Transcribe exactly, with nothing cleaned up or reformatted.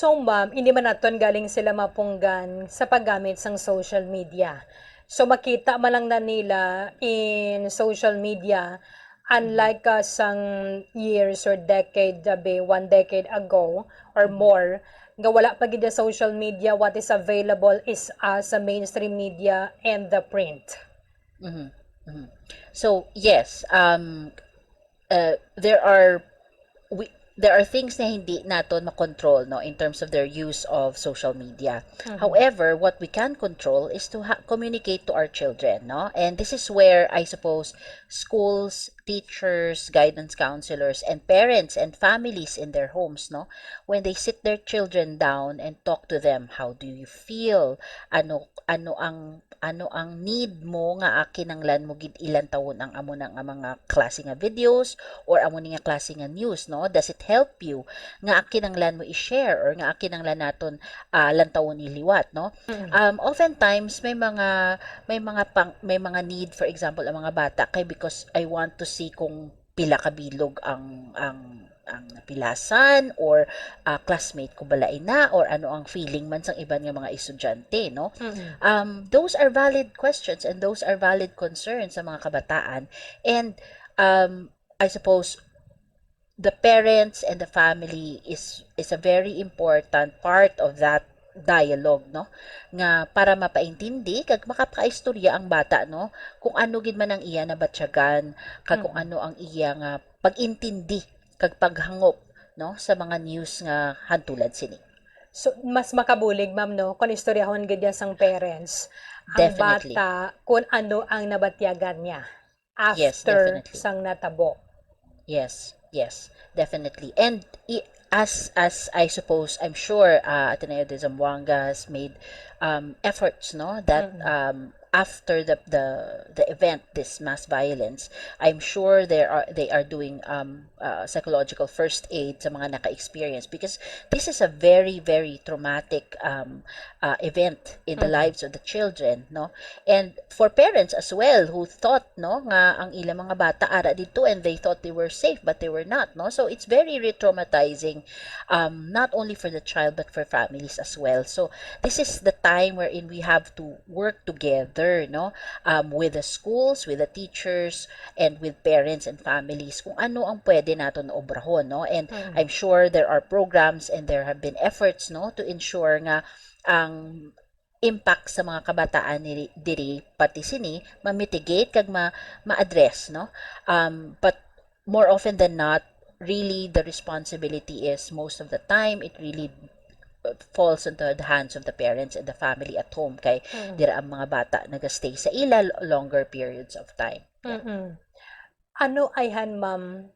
So, ma'am, hindi man naton galing sila mapunggan sa paggamit sang social media. So, makita man lang na nila in social media, unlike, ah, sang years or decade, abi, one decade ago or more, nga wala pa gid sa social media, what is available is, ah, sa mainstream media and the print. Mhm, mhm. So, yes, um, uh, there are we there are things na hindi naton makontrol, no, in terms of their use of social media. However, what we can control is to ha- communicate to our children, no? And this is where, I suppose, schools, teachers, guidance counselors, and parents and families in their homes, no, when they sit their children down and talk to them, how do you feel? Ano ano ang ano ang need mo nga, ah, kinanglan mo gid ilantawon ang amo na nga mga klase nga videos or amo ni nga klase nga news, no? Does it help you nga kinanglan mo i-share or nga kinanglan naton, ah, lantawon ni liwat, no? Um, oftentimes may mga may mga pang, may mga need, for example, ang mga bata kay because I want to see kung pila ka bilog ang ang ang napilasan or, ah, classmate ko bala ina or ano ang feeling man sang iban nga mga estudyante, no? Um, those are valid questions and those are valid concerns sa mga kabataan. And, um, I suppose the parents and the family is is a very important part of that dialogue, no? Nga para mapaintindi kag makapakaistorya ang bata, no? Kung ano gid man ang iya nabatyagan, kag kung ano ang iya nga pag-intindi kag paghangop, no, sa mga news nga hantulad sini. So, mas makabulig, ma'am, no, kung istoryahon gid ya sang parents ang Definitely. Bata kung ano ang nabatyagan niya Yes, after definitely. Sang natabo. Yes, yes, definitely. And i- as as I suppose, I'm sure, uh, Ateneo de Zamboanga has made, um, efforts, no, that, um, after the the the event, this mass violence, I'm sure there are they are doing, um, uh, psychological first aid sa mga naka-experience, because this is a very, very traumatic, um, uh, event in the lives of the children, no? And for parents as well who thought, no, nga ang ilang mga bata ara dito and they thought they were safe but they were not, no? So it's very re-traumatizing, um, not only for the child but for families as well. So this is the time wherein we have to work together, no, um, with the schools, with the teachers, and with parents and families kung ano ang pwede naton obrahon, no? And I'm sure there are programs and there have been efforts, no, to ensure nga ang impact sa mga kabataan ni diri pati sini ma-mitigate kag ma ma-address, no? Um, but more often than not, really the responsibility is most of the time it really falls into the hands of the parents and the family at home kay dira ang mga bata naga-stay sa ila l- longer periods of time. Yeah. Mm-mm. Ano ayhan, ma'am,